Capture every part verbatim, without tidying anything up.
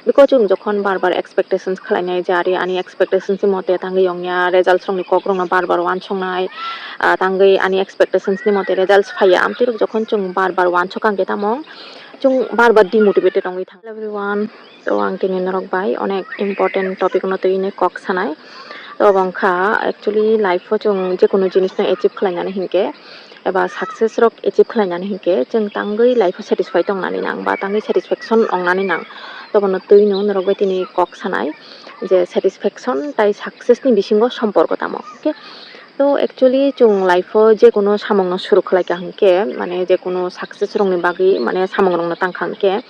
Because chwng jokhon bar bar expectations khlainai je ari ani expectations ni mote tangwi wngya, results rokni kok rokno bar bar uansuknai, ah, tangwi ani expectations ni mote results phaiya, amtwi rok jokhon chwng bar bar uansuk kha hwnkhe tamo chwng bar bar demotivated wngwi thango. Hello everyone, to ang tini norok bai onek important topic no twi kok sanai. To obo wngkha actually life o chwng jekunu jinis no achieve khlainani hinkhe eba success rok achieve khlainani hinkhe chwng tangwi life o satisfy tongnani nang ba tangwi satisfaction wngnani nang. To bono twi no norok bai tini kok sanai je satisfaction tai success ni bisingo somporko tamo, okay? To actually chwng life o jekunu samung no suru khlaika hinkhe, mane jekunu success rokni bagwi mane samung rokno tangkha hinkhe,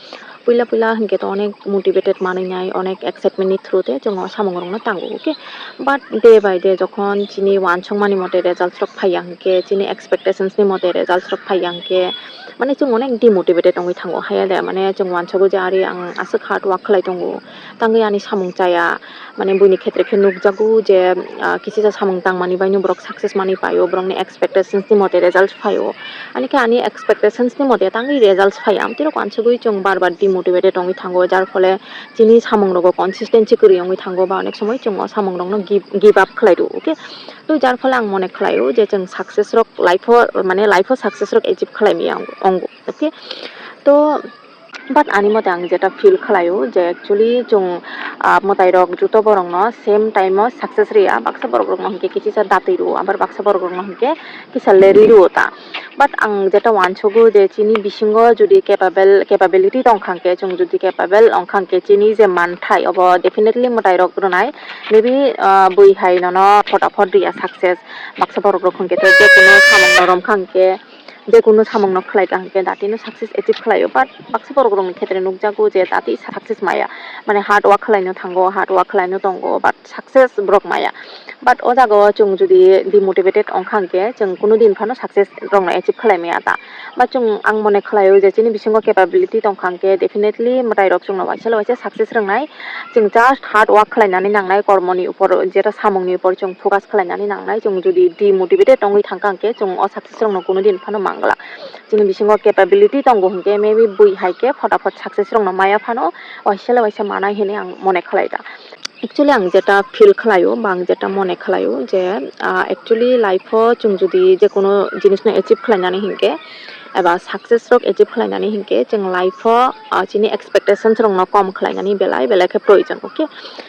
puila puila hinkhe to onek motivated manwi nai, onek excitement ni through te chwng o samung rokno tango, okay? But day by day jokhon chini uansukmani mote results rok phaiya hinkhe, chini expectations ni mote results rok phaiya hinkhe, mane chwng onek demotivated wngwi thango, haiya de mane chwng uansugo je ari ang aswk hard work khlai tongo, tangwi ani samung chaya, mane buini khetre khe nukjago je, ah, kisisa samung tangmani baino borok success manwi paio, borokni expectations ni mote results phaio. Ani khe ani expectations ni mote tangwi results phaiya, amtwi rok uansugwi chwng bar bar demotivated wngwi thango, jar phole chini samung rogo consistency kwrwi wngwi thango, ba onek somoi chwng o samung rokno give, give up khlai rwo, okay? To jar phole ang mone khlaio je chwng success rok life o, mane life o success rok achieve khlai maya ongo, okay? To but ani mote ang jeta feel khlaio je actually chwng, ah, mwtai rok joto borok no same time o success riya, baksa borok rok no hinkhe kisisa datwi rwo, abar baksa borok rok no hinkhe kisa lerwi rwo ta. But ang jeta uansugo je chini bisingo jodi capable, capability tongkha hinkhe, chwng jodi capable wngkha hinkhe chini je manthai obo definitely mwtai rok rwnai. Maybe, ah, bui hai nono photapot riya success, baksa borok rok hinkhe to jekunu samung no romkha hinkhe, jekunu samung no khlai kha hinkhe dati no success achieve khlaio, but baksa borok rokni khetre nukjago je dati success maya, mane hard work khlaino thango, hard work khlaino tongo, but success borok maya. But o jaga o chwng jodi demotivated wngkha hinkhe chwng kunu din phano success rokno achieve khlai maya ta. But chwng, ang mone khlaio je chini bisingo capability tongkha hinkhe definitely mwtai rok chwngno waisa le waisa success rwngnai. Chwng just hard work khlainani nangnai, kormoni upor, jeta samungni upor chwng focus khlainani nangnai. Chwng jodi demotivated wngwi thangkha hinkhe chwng o success rokno kunu din phano mangla. Chini bisingo capability tongo hinkhe maybe bui hai khe photapot success rokno maya phano waisa le waisa manai hinwi ang mone khlai ta. Actually ang jeta feel khlaio ba ang jeta mone khlaio je, ah, actually life o chwng jodi jekunu jinis no achieve khlainani hinkhe eba success rok achieve khlainani hinkhe chwng life o, ah, chini expectations rokno kom khlainani belai belai khe proyojon, okay?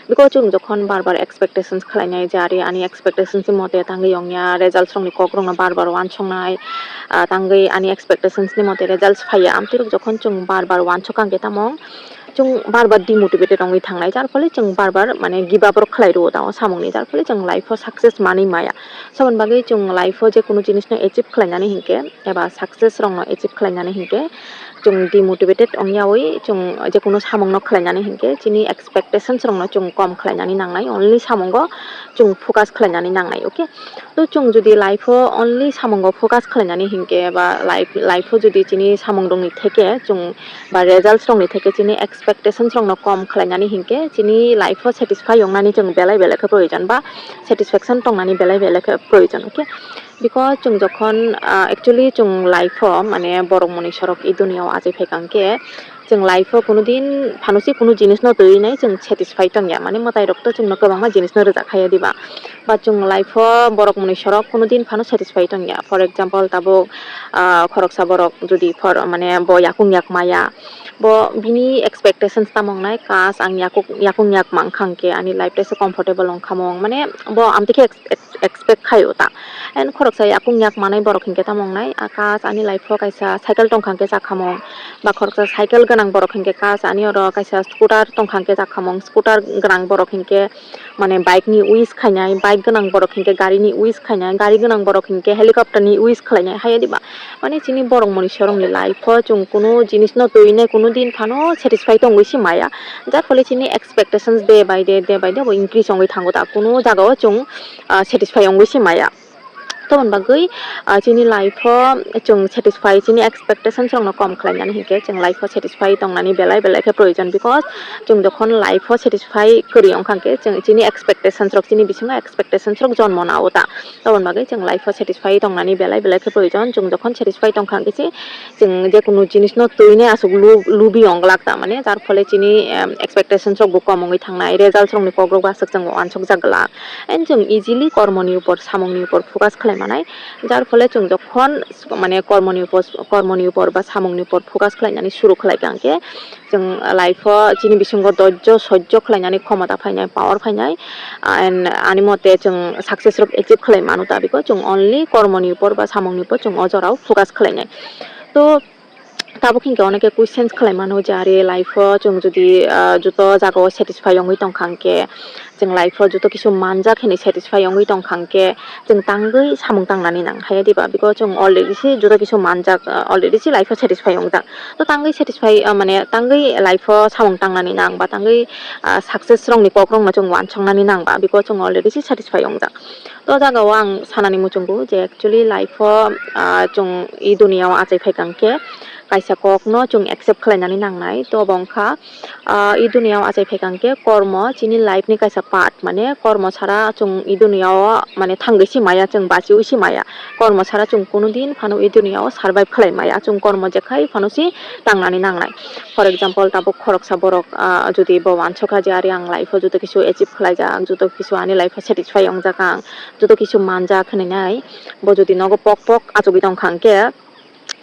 Because chwng jokhon bar bar expectations khlainai je ari ani expectations ni mote tangwi wngya, results rokni kok rokno bar bar uansuknai, ah, tangwi ani expectations ni mote results phaiya, amtwi rok jokhon chwng bar bar uansuk kha hinkhe tamo chwng bar bar demotivated wngwi thangnai, jar phole chwng bar bar mane give up rok khlai rwo ta o samungni, jar phole chwng life o success manwi maya. Saboni bagwi chwng life o jekunu jinis no achieve khlainani hinkhe eba success rokno achieve khlainani hinkhe chwng demotivated wngyawi chwng jekunu samungno khlainani hinkhe chini expectations rokno chwng kom khlainani nangnai, only samungo chwng focus khlainani nangnai, okay? To chwng jodi life o only samungo focus khlainani hinkhe ba life, life o jodi chini samung rokni theke chwng ba results rokni theke chini expectations rokno kom khlainani hinkhe chini life o satisfy wngnani chwng belai belai khe proyojon ba satisfaction tongnani belai belai khe proyojon, okay? Because chwng jokhon, ah, actually chwng life o mane borok moni sorok i duniya o achai phaikha hinkhe chwng life o kunu din phano se kunu jinis no twi nai chwng satisfy tongya, mane mwtai rok to chwngno kwbangma jinis no rwjak kha ya diba, ba chwng life o borok moni sorok kunu din phano satisfy tongya. For example tabuk, ah, khoroksa borok jodi for mane bo yakung yak maya, bo bini expectations tamo wngnai kas ang yakung, yakung yak mankha hinkhe ani life tesa comfortable wngkha mung, mane bo amtwi khe ex-, ex-, expect khaio ta. And khoroksa yakung yak manai borok hinkhe tamo wngnai, ah, kas ani life o kaisa cycle tongkha hinkhe chakhamung, ba khoroksa cycle gwnang borok hinkhe kas ani oro kaisa scooter tongkha hinkhe chakhamung, scooter gwnang borok hinkhe mane bike ni wish khainai, bike gwnang borok hinkhe gari ni wish khainai, gari gwnang borok hinkhe helicopter ni wish khlainai, haiya diba? Mane chini borok moni sorok ni life o chwng kunu jinis no twi nai kunu din phano satisfy tongwi se maya, jar phole chini expectations day by day, day by day bo increase wngwi thango ta, kunu jaga o chwng, ah, satisfy wngwi se maya. Toboni bagwi, ah, chini life-o chwng satisfy, chini expectations rokno kom khlainani hinkhe chwng life-o satisfy tongnani belai belai khe proyojon, because chwng jokhon life-o satisfy kwrwi wngkha hinkhe chwng chini expectations rok, chini bisingo expectations rok jonmo na-o ta. Toboni bagwi chwng life-o satisfy tongnani belai belai khe proyojon. Chwng jokhon satisfy tongkha hinkhe se chwng je kunu jinisno twini aswk lu-, lubi wnglak ta, mane jar phole chini, em, expectations rok bo kom wngwi thangnai, results rokni kokrok bo aswk chwng uansukjak glak. And chwng easily kormoni upor, samungni upor focus khlai manai, jar phole chwng jokhon mane kormoni upor, kormoni upor ba samungni upor focus khlainani suru khlai kha hinkhe, chwng life-o chini bisingo dojjo sojjo khlainani khomota phainai, power phainai, and ani mote chwng success rok achieve khlai mano ta, because chwng only kormoni upor ba samungni upor chwng o jorao focus khlainai. To tabuk hinkhe oneke questions khlai mano je, are life-o chwng jodi, ah, joto jagao satisfy wngwi tongkha hinkhe, chwng life-o joto kisu manjak hinwi satisfy wngwi tongkha hinkhe, chwng tangwi samung tangnani nang haya diba? Because chwng already se joto kisu manjak, ah, already se life-o satisfy wngjak. To tangwi satisfy, ah, mane tangwi life-o samung tangnani nang ba tangwi, ah, success rokni kokrokno chwng uansuknani nang ba, because chwng already se satisfy wngjak. To jagao ang sanani muchungo je actually life-o, ah, chwng e duniya-o achai phaikha hinkhe kaisa kokno chwng accept khlainani nangnai. To bo wngkha, ah, e duniya-o achai phaikha hinkhe kormo chini life-ni kaisa part, mane kormo sara chwng e duniya-o mane thangwi si maya, chwng bachiwi si maya. Kormo sara chwng kunu din phano e duniya-o survive khlai maya, chwng kormo jekhai phano si tangnani nangnai. For example, tabuk khoroksa borok, ah, jodi bo uansukha je, are ang life-o joto kisu achieve khlaijak, joto kisu ani life-o satisfy wngjak ang, joto kisu manjak hinwi nai, bo jodi nogo pok pok achugwi tongkha hinkhe,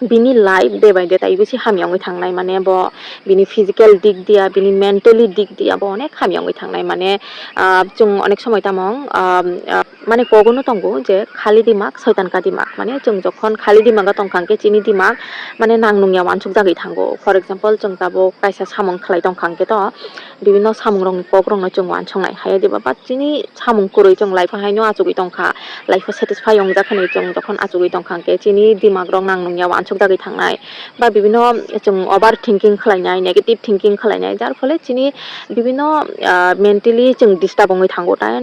bini life day by day taibo se hamya wngwi thangnai, mane bo bini physical dik diya, bini mentally dik diya, bo onek hamya wngwi thangnai, mane, ah, chwng onek somoi tamo, ah, ah, mane kogono tongo je khali dimak soitan ka dimak, mane chwng jokhon khali dimago tongkha hinkhe chini dimak mane nang nungya uansuk jagwi thango. For example, chwng tabuk kaisa samung khlai tongkha hinkhe to bibinno samungrokni kokrokno chwng uansuknai haya diba, but chini samung kwrwi chwng life-o haino achugwi tongkha, life-o satisfy wngjak hinwi chwng jokhon achugwi tongkha hinkhe chini dimagrok nang nungya uansuk jagwi thangnai, ba bibinno chwng over thinking khlainai, negative thinking khlainai, jar phole chini bibinno, ah, mentally chwng disturb wngwi thango, ta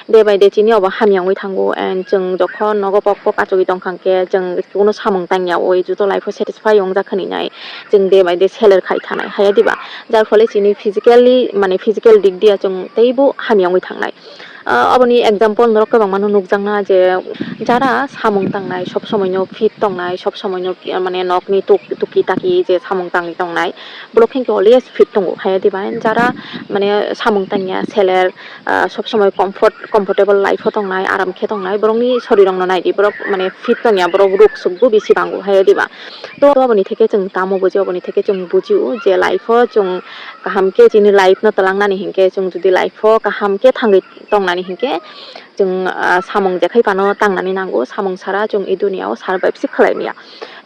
day by day chini obo hamya wngwi thango, and chwng jokhon nogo pok pok achugwi tongkha hinkhe chwng kuno samung tangya oi joto life-o satisfy wngjak hinwi nai chwng day by day seler khai thanai haya diba, jar phole chini physically mane physical dik diya chwng teibo hamya wngwi thangnai. Ah, oboni example norok kwbangma no nukjakna je jara samung tangnai, sob somoi no fit tongnai, sob somoi no, ah, mane nokni tuk-, tuki taki je samung tangwi tongnai, borok hinkhe always fit tongo haya diba, and jara mane samung tangya seler, ah, sob somoi comfort, comfortable life-o tongnai, aram khe tongnai, borokni sorirokno naidi, borok mane fit tongya, borok ruk sukbo bisi bango haya diba. To aboni theke chwng tamo buji, aboni theke chwng bujio je life-o chwng kaham khe chini life-no twlangnani hinkhe, chwng jodi life-o kaham khe thangwi tongnani hinkhe, chwng, ah, samung jekhai phano tangnani nango, samung sara chwng e duniya-o survive se khlai maya.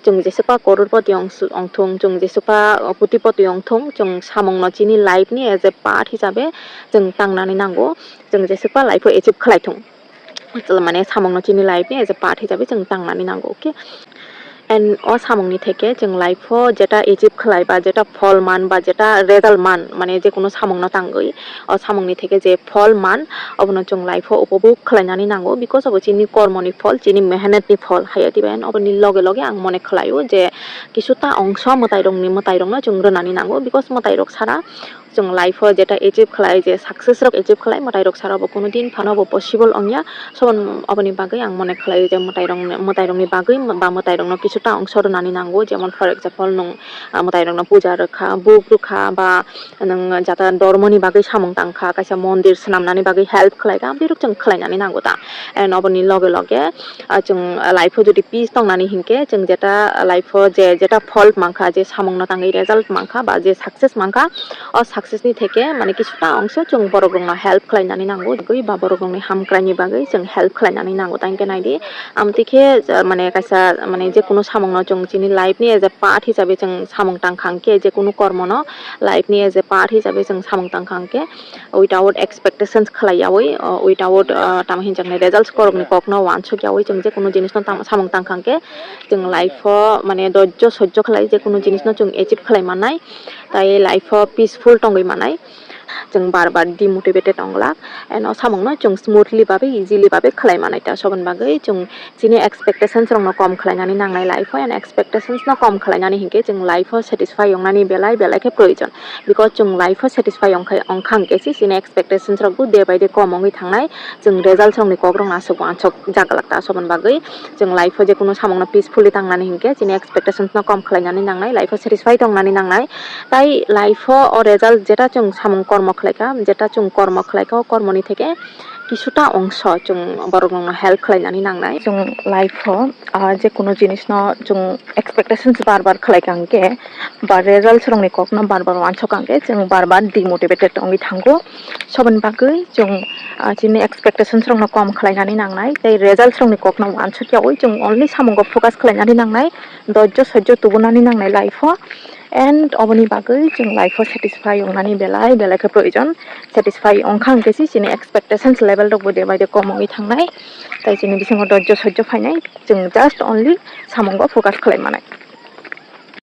Chwng jesukha crorepoti ong-, ongthung, chwng jesukha kotipoti ongthung, chwng samungno chini life-ni as a part hisabe chwng tangnani nango, chwng jesukha life-o achieve khlai thung. Mane samungno chini life-ni as a part hisabe chwng tangnani nango, okay? And o samungni theke chwng life-o jeta achieve khlai ba, jeta phol man ba, jeta result man, mane je kunu samungno tangwi, o samungni theke je phol man, obono chwng life-o upobhog khlainani nango, because obo chini kormoni phol, chini mehnatni phol, haiya diba. And oboni loge loge ang mone khlaio je kisuta ongso mwtairokni, mwtairokno chwng rwnani nango, because mwtairok sara chwng life-o jeta achieve khlai, je success rok achieve khlai, mwtairok sara bo kunu din phano bo possible wngya. Sobon-, oboni bagwi ang mone khlaio je mwtairokni, mwtairokni bagwi ba mwtairokno kisuta ongso rwnani nango, jemon for example nwng, ah, mwtairokno puja rwkha, buk rwkha, ba nwng jata dormoni bagwi samung tangkha, kaisa mondir swnamnani bagwi help khlaikha, amtwi rok chwng khlainani nango ta. And oboni loge loge, ah, chwng life-o jodi peace tongnani hinkhe, chwng jeta life-o je jeta phol mankha, je samungno tangwi result mankha ba je success mankha, o success-ni theke mane kisuta ongso chwng borokrokno help khlainani nango, tei ba borokrokni hamkraini bagwi chwng help khlainani nango. Tangkhe naidi, amtwi khe, ah, mane kaisa mane je kunu samungno chwng chini life-ni as a part hisabe chwng samung tangkha hinkhe, je kunu kormono life-ni as a part hisabe chwng samung tangkha hinkhe, without expectations khlai yaui, uh, without, uh, tamo hinjaknai results korokni kokno uansuk yaui chwng je kunu jinisno tamo samung tangkha hinkhe chwng life-o mane dojjo sojjo khlai je kunu jinisno chwng achieve khlai mannai, tai life-o peaceful tongwi mannai. chwng bar bar demotivated wng glak. And o samungno chwng smoothly babe, easily babe khlai manai ta. Soboni bagwi chwng chini expectations rokno kom khlainani nangnai life o, and expectations no kom khlainani hinkhe chwng life o satisfy wngnani belai belai khe proyojon. Because chwng life o satisfy wngkha, wngkha hinkhe se chini expectations rok bo day by day kom wngwi thangnai, chwng results rokni kok rokno aswk uansuk jaglak ta. Soboni bagwi chwng life o je kunu samungno peacefully tangnani hinkhe chini expectations no kom khlainani nangnai, life o satisfy tongnani nangnai. Tai life o o result jeta chwng samung kormo khlaikha, jeta chwng kormo khlaikha, o kormoni theke kisuta ongso chwng borok rokno help khlainani nangnai. Chwng life o, ah, je kunu jinisno chwng expectations bar bar khlaikha hinkhe ba results rokni kokno bar bar uansuk kha hinkhe chwng bar bar demotivated wngwi thango. Soboni bagwi chwng, ah, chini expectations rokno kom khlainani nangnai tei results rokni kokno uansuk yaui chwng only samungo focus khlainani nangnai, dojjo sojjo tubunani nangnai life o. And oboni bagwi chwng life o satisfy wngnani belai belai khe proyojon. Satisfy wngkha hinkhe se chini expectations level rokbo day by day kom wngwi thangnai, tei chini bisingo dojjo sojjo phainai, chwng just only samungo focus khlai manai.